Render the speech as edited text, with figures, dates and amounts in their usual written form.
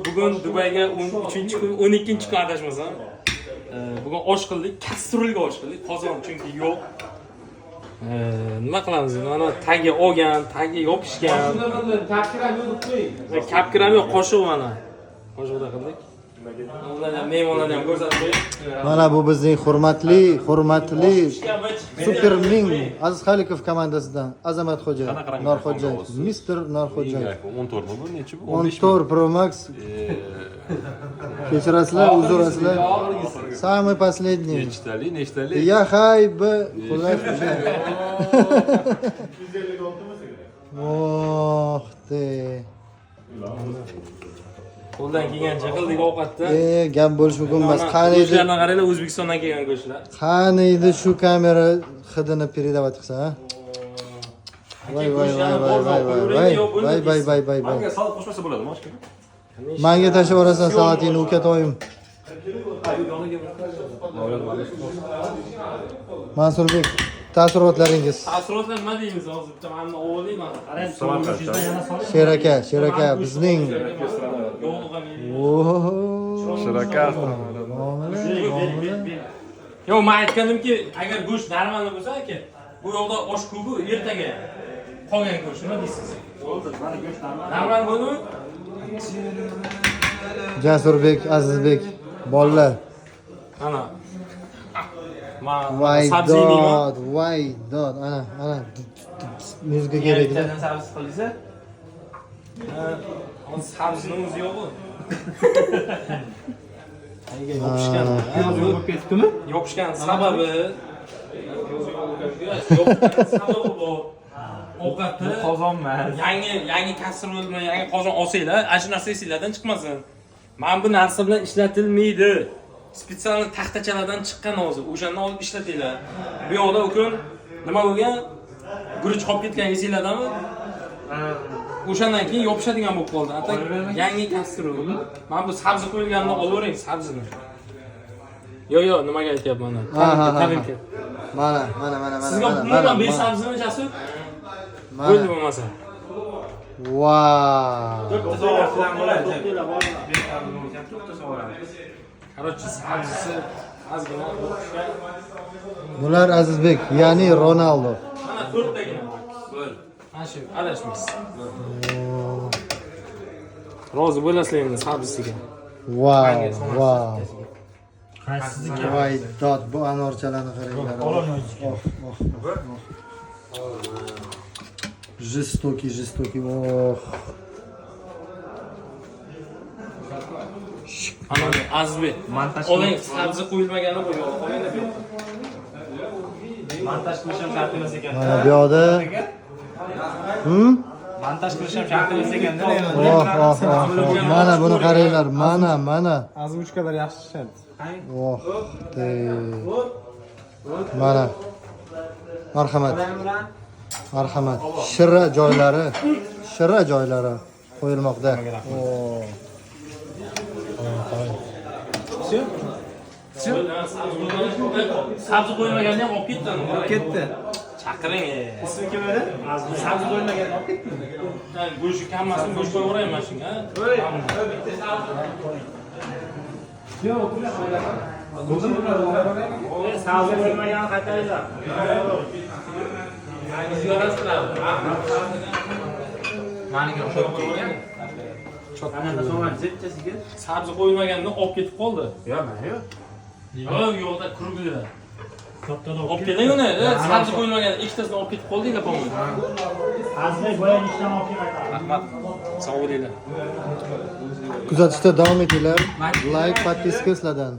Bugun Dubayga 13 kun, 12 kun adashmasam. Bugun osh qildik, kastrulga osh qildik. Qozon chunki yo'q. Nima qilamiz endi? Mana tagi olgan, tagi yopishgan. Kapkiram yo'q, qoshiq mana. Qoshiqda qildik. Ularni ham, mehmonlarni ham ko'rsatib qo'ying. Mana bu bizning hurmatli Super Ming Aziz Xalikov komandasidan Azamat Xo'ja, Qanaqa rang Norxo'jayev, iPhone Mister Norxo'jayev. iPhone 14 mi bu? Nechi bu? 15 mi? 14 Pro Max. Kechirasizlar, uzr asizlar. Самый последний. Nechtali, nechtali? Я hay b xullas o'sha. Oh, te. Qo'ldan kelgancha qildik ovqatni. E, gap bo'lishi mumkin emas. Qani edi? Go'shtlarni qaranglar, O'zbekistondan kelgan go'shtlar. Qani edi shu kamera hidini передавать qilsa, ha? Voy voy voy voy voy voy voy voy voy voy voy voy. Manga salat qo'shmasa bo'ladimi oshga? Manga tashlab yuborasan salatingni, uka toyim. Mansurbek, taassurotlaringiz. Taassurotlar nima deymiz hozir? Bitta mana ovoling mana. Qarang. Sher aka, Sher aka bizning Yo'q ham yeydi. Oho. Shiraka. Muomala, muomala. Yo'q, men aytganimki, agar go'sht normal bo'lsa aka, bu yoqda osh ko'pu ertaga qolgan go'sht nima deysiz? Bo'ldi, mana go'sht normal. Normal bo'ldimi? Jasurbek, Azizbek, bolalar. Ana. Man Voy sabzi yemayman. dod, voy dod. Ana, ana. Muzika kerak edi. Sabzi qildingiz? Hozir sabzini o'zi yo'q-ku. Nega yopishgan? Bo'lib ketdimi? Yopishgan sababi yopishgan sababi bor. Ovqatni Qozon emas. Yangi kastrul bilan yangi qozon olsanglar, ana shu narsa esinglardan chiqmasin. Mana bu narsa bilan ishlatilmaydi. Специально taxtachalardan chiqqan hozir. O'shandan olib ishlatinglar. Bu yoqda u kun nima bo'lgan? Guruch qolib ketgan esinglardami? O'shandan keyin yopishadigan bo'lib qoldi. Ata yangi kastrul. Mana bu sabzi qo'yilganini olavering sabzini. Yo'q, yo'q, nimaga aytyapman? Ha, ha, ha, Tarelka. Mana, mana, mana, mana, Sizga mana, umuman mana, besh mana. sabzini Jasur? Bo'ldi Mana. bo'lmasa. Vau. Короче, sabzisi ozgina yopishgan. Bular Azizbek, ya'ni Ronaldo. Mana to'rttagina. Bo'ldi. Mana shu, adashmaysiz. Rozi bo'lasizlar endi sabzisiga. Vau, vau. Qaysizniki? Voy dod, bu anorchalarni qaranglar. Oh, oh, oh, oh. Жестокий, жестокий. Oh. Ana Azizbek. Montaj Oling, sabzi qo'yilmagani bu yo'q. Olinglar bu yoqqa. Montaj qilish ham shart emas ekan. Mana bu yoqda. Montaj qilish ham shart emas ekanda. Oh, oh, oh, oh. Mana buni qaranglar. Mana, mana. Озвучка lar yaxshi tushadi. Oh, te. Mana. Marhamat. Marhamat. Shira joylari, shira joylari qo'yilmoqda. Oh. Sabzi qo'yilmaganini ham olib ketdi. Olib ketdi. Chaqiring. Ismi kim edi? Sabzi qo'yilmaganini olib ketdimi? Go'shti kammasin, go'sht qo'yib yuboray mana shunga. Sabzi qo'yilmaganini qaytaringlar. Maniga o'xshab ketgan. Sabzi qo'yilmaganini olib ketib qoldi. Yo'q, mana yo'q. Yo'q, yo'qda круглый. Olib keling uni. Sabzi qo'yilmagan ikkitasini olib ketib qoldinglar, по-моему. Azizbek boyagi ishdan olib kelib qaytardi. Rahmat. Sog' bo'linglar. Kuzatishda davom etinglar. Like, подписка sizlardan.